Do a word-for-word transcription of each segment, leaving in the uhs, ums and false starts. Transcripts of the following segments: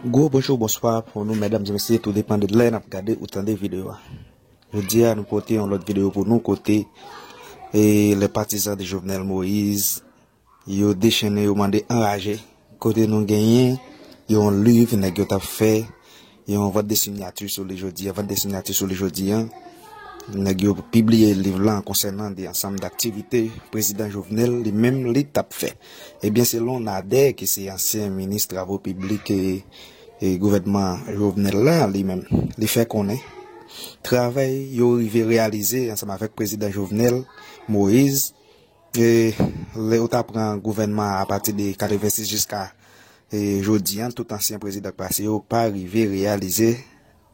Gwo bonjou, bonswa pou nou, medam e mesye, tou depann de lè n ap gade ou tande videyo a. Jodi a, nou pote yon lòt videyo pou nou kote e les partisans de Jovenel Moïse, yo dechennen, yo mande anraje. Kote nou genyen yon liv nèg yo t ap fè, yon vant de sinyati sou li jodi a, vant de sinyati sou li jodi a. Nèg yo pibliye liv lan konsènan de ansanm daktivite prezidan Jovenel li menm li t ap fè. Ebyen, selon Nader, ki se ansyen minis travo piblik e, e gouvènman Jovenel la, li menm, li fè konnen travay yo rive reyalize ansanm avèk prezidan Jovenel Moïse, e lè yo ta pran gouvènman an apati de katrevensis jiska e jodi a, tout ansyen prezidan k pase yo pa rive reyalize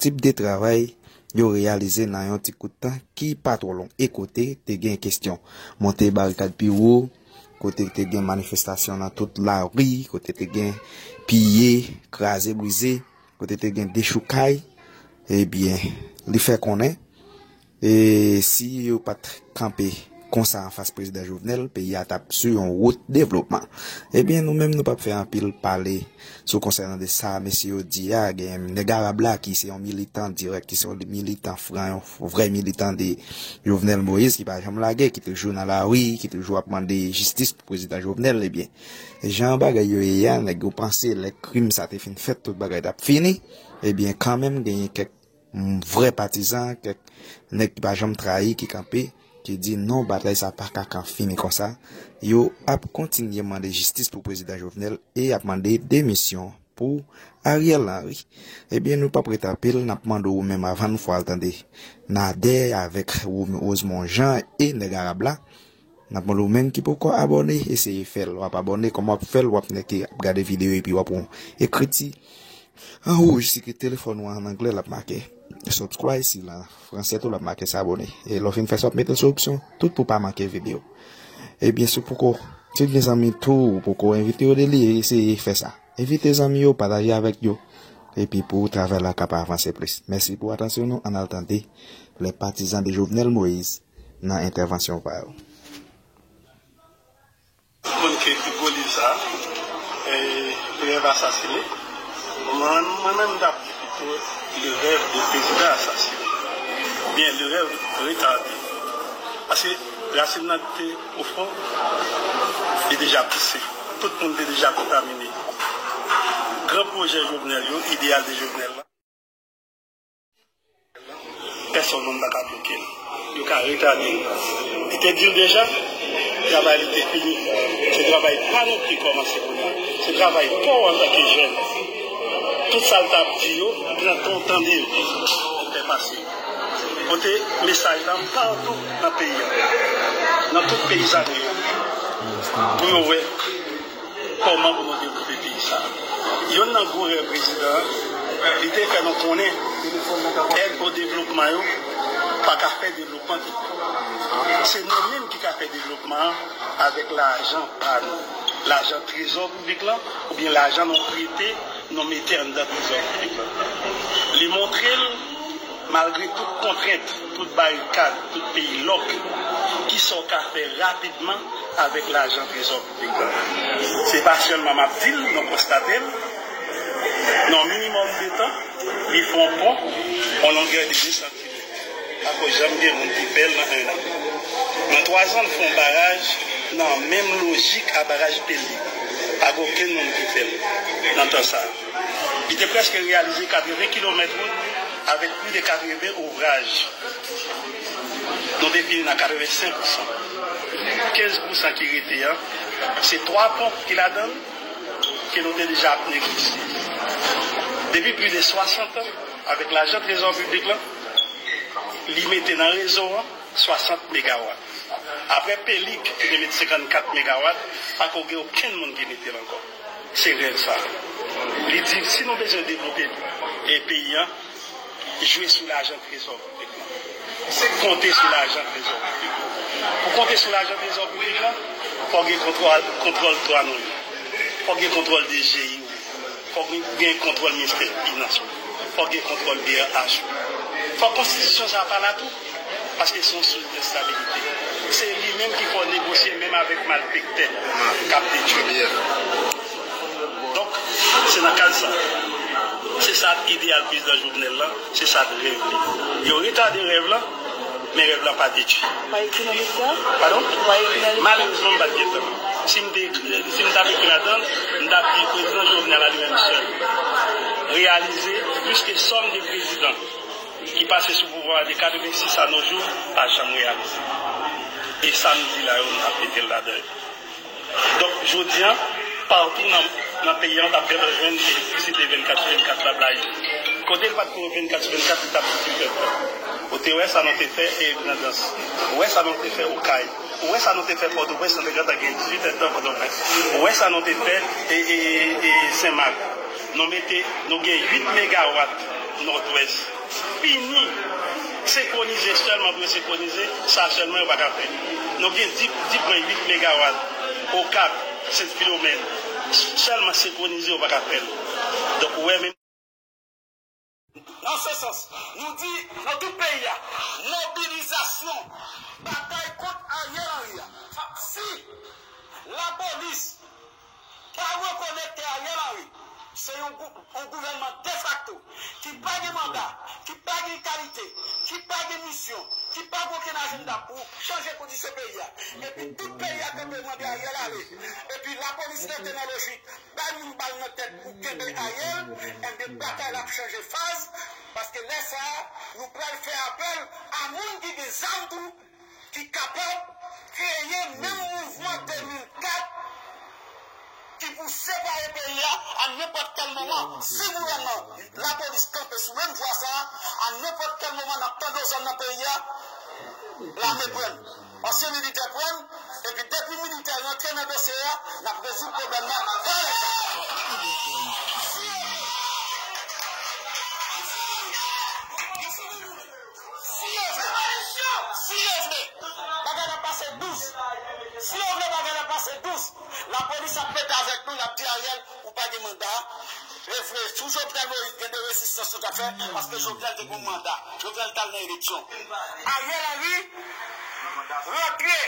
tip de travay yo reyalize nan yon ti kout tan ki pa twò long. E kote te gen kesyon monte barikad pi wo, kote te gen manifestasyon nan tout lari, kote te gen piye, kraze, brize, kote te gen dechoukay, ebyen, li fè konnen, e si yo pa t kanpe konsa anfas prezidan Jovenel, peyi a t ap sou yon wout devlopman. Ebyen, nou menm, nou p ap fè anpil pale sou konsènan de sa mesye yo di a. Gen nèg arab la ki se yon militan dirèk, ki se yon militan fran, yon vrè militan de Jovenel Moïse, ki pa janm lage, ki toujou nan lari, ki toujou ap mande jistis pou prezidan Jovenel. Ebyen, jan bagay yo ye a, nèg yo panse lè krim sa te fin fèt, tout bagay t ap fini. Ebyen, kanmenm, genyen kèk vrè patizan, kèk nèg ki pa janm trayi, ki kanpe, ki di non, batay sa pa ka kan fini konsa. Yo ap kontinye mande jistis pou prezidan Jovenel e ap mande demisyon pou Ariel Henry. Ebyen, nou p ap rete anpil, n ap mande w menm avan nou fè w al tande Nader avèk Rosemond Jean e nèg arab la. N ap mande w menm ki poko abòne, eseye fè l. W ap abòne, kòman w ap fè l? W ap nèk ap gade videyo epi w ap wè yon ekriti an wouj, si ki telefòn ou an anglè, l ap make subscribe, si l an fransè tou, l ap make s'abonner. E lè w fin fè sa, w ap mete l sou opsyon tout pou w pa manke videyo. Ebyen, si w poko, si w gen zanmi tou, ou poko envite yo de li, eseye fè sa. Envite zanmi yo, pataje avèk yo. Epi pou travay la ka pa avanse plis. Mèsi pou atansyon nou, ann al tande les partisans de Jovenel Moïse nan entèvansyon pa yo. Moun ke Hugo Liza, e, rèv asasine. Mwen, mwen menm, m t ap di pito le rèv de prezidan asasine. Oubyen le rèv retade. Paske rasin nan te pwofon, li deja pouse. Tout moun te deja kontamine. Gran pwojè Jovenel yo, ideyal de Jovenel la. Pèsonn moun pa ka bloke l. Yo ka retade l. Li te di l deja, travay li te fini. Se travay pa nou ki kòmanse kounye a. Se travay pa w antanke jèn. Tout sa l t ap di yo, pran tan w tande yo. Ou fè pase. Pote mesaj la patou nan peyi a. Nan tout peyi sa nou ye. Pou yo wè kòman pou nou devlope peyi sa a. Yonn nan gwo rèv prezidan an, li te fè nou konnen èd o devlopman yo pa ka fè devlopman tout. Se nou menm ki ka fè devlopman an avèk lajan pa nou, lajan trezò piblik lan, oubyen lajan nou prete, nou mete anndan trezò piblik lan. Li montre l, malgre tout kontrent, tout barikad, tout peyi lòk, kisa w ka fè rapidman avèk lajan trezò piblik la. Se pa sèlman m ap di l, nou konstate l, nan minimòm de tan, li fè yon pon, yon longè de de santimèt. Pako janm gen moun ki fè l nan en an. Nan twa zan, l fè yon baraj nan menm lojik a baraj Peli. Pa gen okenn moun ki fè l nan tan sa a. Li te prèske reyalize katreven kilomèt wout avèk plis de katreven ouvraj. Nou te fini nan katrevensenk pousan. Kenz pousan ki rete an, se twa pon ki ladan l, ke nou te deja ap negosye. Depi plis de swasant an, avèk lajan trezò piblik lan, li mete nan rezo an swasant megawat. Apre Pelic, ki te met senkannkat megawat, pako gen okenn moun ki mete l ankò. Se rèv sa. Li di, si nou bezwen devlope, e, peyi an, jwe sou lajan trezò piblik lan. Konte sou lajan trezò piblik lan. Pou konte sou lajan trezò piblik lan, fò gen kontwòl, kontwòl dwàn ou yo. Fò gen kontwòl D G I ou yo. Fò gen, gen kontwòl ministè finans ou yo. Fò gen kontwòl B R H ou yo. Fò konstitisyon sa a pa la tou, paske se yon sous de stabilite. Se li menm ki fè w negosye menm avèk malfektè k ap detwi. Donk, se nan kad sa. Sa k ideyal prezidan Jovenel la, se sa k rèv li. Yo retade rèv la, men rèv la pa detwi. Ou pa ekri nan liv sa? Padon? Ou pa ekri nan liv sa? Malerezman, m pa t gen tan. Si m te ekri, si m t ap ekri ladan l, m t ap di prezidan Jovenel a li menm sèl reyalize plis ke sòm de prezidan ki pase sou pouvwa a de katrevensis a nos jours pa janm reyalize. E sa m di la yo, m t ap mete l ladan yo. Donk, jodi a, patou nan, nan peyi a, w t ap gentan jwenn elektrisite vennkat sou vennkat la blayi. Kote l pa t ko vennkat sou vennkat, li t ap dizuit èdtan. Ou te wè sa nou te fè e Grandans. Ou wè sa nou te fè Okay. Ou wè sa nou te fè Pòtoprens, nou te gentan gen dizuit èdtan Pòtoprens. Ou wè sa nou te fè e, e, e Senmak. Nou mete, nou gen uit megawat Nòdwès. Fini. Senkwonize, sèlman pou yo senkwonize, sa sèlman yo pa ka fè. Nou gen dis, dis pwen uit megawat, Okap, Sent Filomèn, sèlman senkwonize yo pa ka fè l. Donk, ou wè menm. Nan se sans, nou di, nan tout peyi a, mobilizasyon, batay kont Ariel Henry a. Si lapolis pa rekonèt ke Ariel Henry se yon gou-, yon gouvènman defakto ki pa gen manda, ki pa gen kalite, ki pa gen misyon, ki pa gen okenn ajanda pou chanje kondisyon peyi a. Epi tout peyi a kanpe mande Ariel ale. Epi lapolis rete nan lojik bay moun bal nan tèt pou kenbe Ariel. Enben batay la ap chanje faz, paske lè sa a, nou pral fè apèl a moun ki gen zam tou, ki kapab kreye menm mouvman de mil kat ki pou separe peyi a, a nenpòt kèl moman. Si gouvènman, lapolis kanpe sou menm vwa sa a, a nenpòt kèl moman n ap tande yon zòn nan peyi a, lame pran l. Ansyen militè pran l, epi depi militè rantre nan dosye a, n ap rezoud pwoblèm nan. Si yo vle, si yo vle, bagay la pase dous. Si yo vle bagay la pase dous, lapolis ap mete avèk nou, y ap di Ariel, ou pa gen manda. E vre, sou Jovenel Moïse, gen de rezistans nou ta fè, paske Jovenel te gen manda. Jovenel t al nan eleksyon. Ariel Henry rantre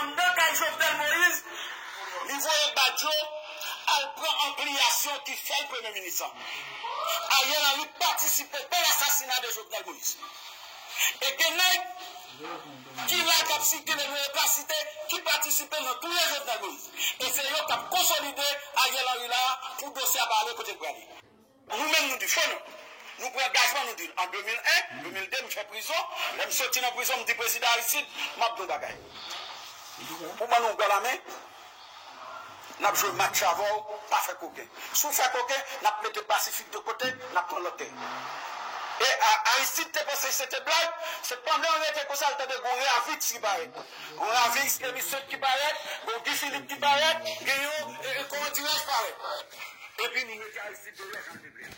anndan kay Jovenel Moïse, li voye Badio al pran anklinasyon ki fè l premye minis lan. Ariel Henry patisipe nan lasasina de Jovenel Moïse. E gen nèg ki la k ap sikile nan opasite, ki patisipe nan touye Jovenel Moïse. E se yo k ap konsolide Ariel Henry la pou dosye a pa ale kote l prale. Nou menm nou di fò non. Nou pran angajman, nou di an de mil en, de mil de m fè prizon. Lè m soti nan prizon, m di prezidan Aristide, m ap di yon bagay. Pou ban nou gòl a men, n ap jwe match avè w, pa fè koken. Si w fè koken, n ap mete Pasifik de kote, n ap pran lòt tè. E a, Aristide te panse se te blag, se pandan l rete konsa, l tande gon Ravix ki parèt. Gon Ravix Emisèt ki parèt, gon Guy Philippe ki parèt, gen yon, e, e, kòman dirèj parèt. Epi nou mete Aristide deyò jan l te vle.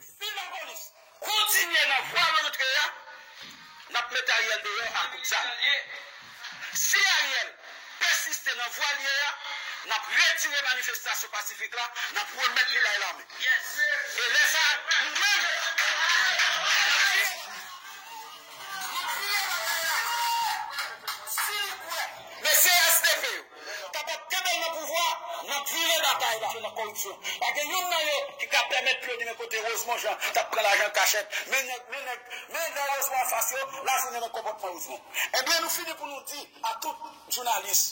Si lapolis kontinye nan vwa rantre a, n ap met Ariel deyò a kout zam. Si Ariel pèsiste nan vwa l ye a, n ap retire manifestasyon pasifik la, n ap remèt li bay lame. E lè sa a, nou menm, si nou kwè, mesye S D P yo, kapab kenbe l nan pouvwa, n ap vire batay la nan koripsyon. Pa gen youn nan yo ki ka pèmèt yo li men kote Rosemond Jean t ap pran lajan kachèt. Men nèg, men nèg, men nèg Rosemond anfas yo, lajounen nan konpòtman Rosemond. Ebyen, nou fini pou nou di a tout jounalis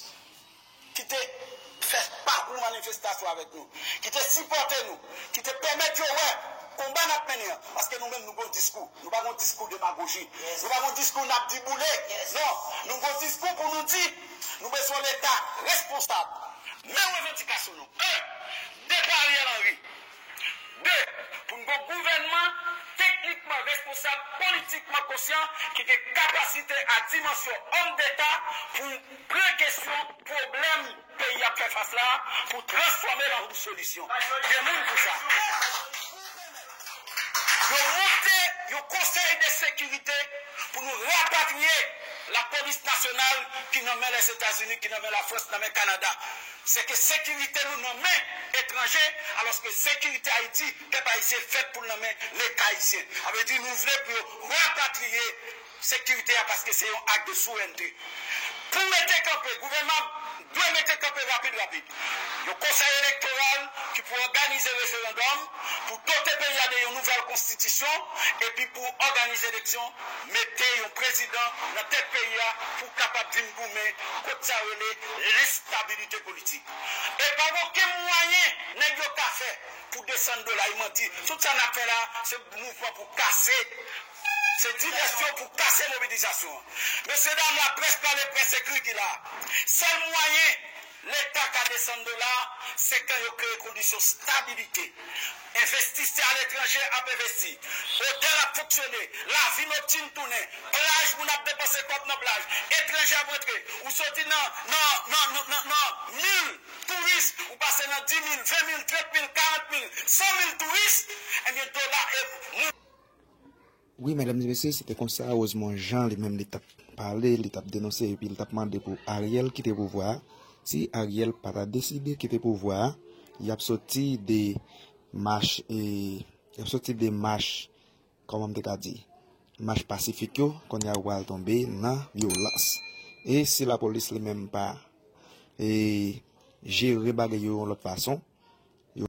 ki te fè pakou manifestasyon avèk nou, ki te sipòte nou, ki te pèmèt yo wè konba n ap mennen an. Paske nou menm, nou gon diskou. Nou pa gon diskou demagoji. Nou pa gon diskou n ap di boule. Non, nou gon diskou pou nou di, nou bezwen Leta responsab. Men revandikasyon nou. En, depa Ariel Henry. De, pou n gon gouvènman teknikman responsab, politikman konsyan, ki gen kapasite a dimansyon òm deta pou pran kesyon pwoblèm peyi ap fè fas la, pou transfòme l an yon solisyon. Gen moun pou sa. Yo monte yon konsèy de sekirite pou nou rapatriye lapolis nasyonal ki nan men Lèzetazini, ki nan men Lafrans, nan men Kanada. Se ke sekirite nou nan men etranje, alòske sekirite Ayiti, pèp ayisyen fèt pou l nan men Leta ayisyen. Sa vle di nou vle pou yo rapatriye sekirite a paske se yon ak de souvrènte. Pou mete kanpe, gouvènman dwe mete kanpe rapid, rapid. Yon konsèy elektoral ki pou òganize referandòm, pou dote peyi a de yon nouvèl konstitisyon, epi pou òganize eleksyon, mete yon prezidan nan tèt peyi a pou kapab vin goumen kont sa yo rele lenstabilite politik. E pa gen okenn mwayen nèg yo ka fè pou desann dola, e manti. Tout sa n ap fè la, se mouvman pou kase, se divèsyon pou kase mobilizasyon an. Mesye dam, laprès pale, près ekri ki la. Sèl mwayen Leta ka desann dola, se kan yo kreye kondisyon stabilite. Envestisè aletranje ap envesti. Otèl ap fonksyone. Lavi noktin tounen. Plaj, moun ap depanse kòb nan plaj. Etranje ap rantre. Ou soti nan, nan, nan, nan, nan, nan mil touris, ou pase nan di mil, ven mil, trant mil, karant mil, san mil touris, ebyen dola e moun. Wi, medam e mesye, se te konsa Rosemond Jean li menm li t ap pale, li t ap denonse epi li t ap mande pou Ariel kite pouvwa a. Si Ariel pa ta deside kite pouvwa a, y ap soti de mach, e, y ap soti de mach, kòman m te ka di, mach pasifik yo, kounye a yo pral tonbe nan vyolans. E si lapolis li menm pa, e, jere bagay yo yon lòt fason,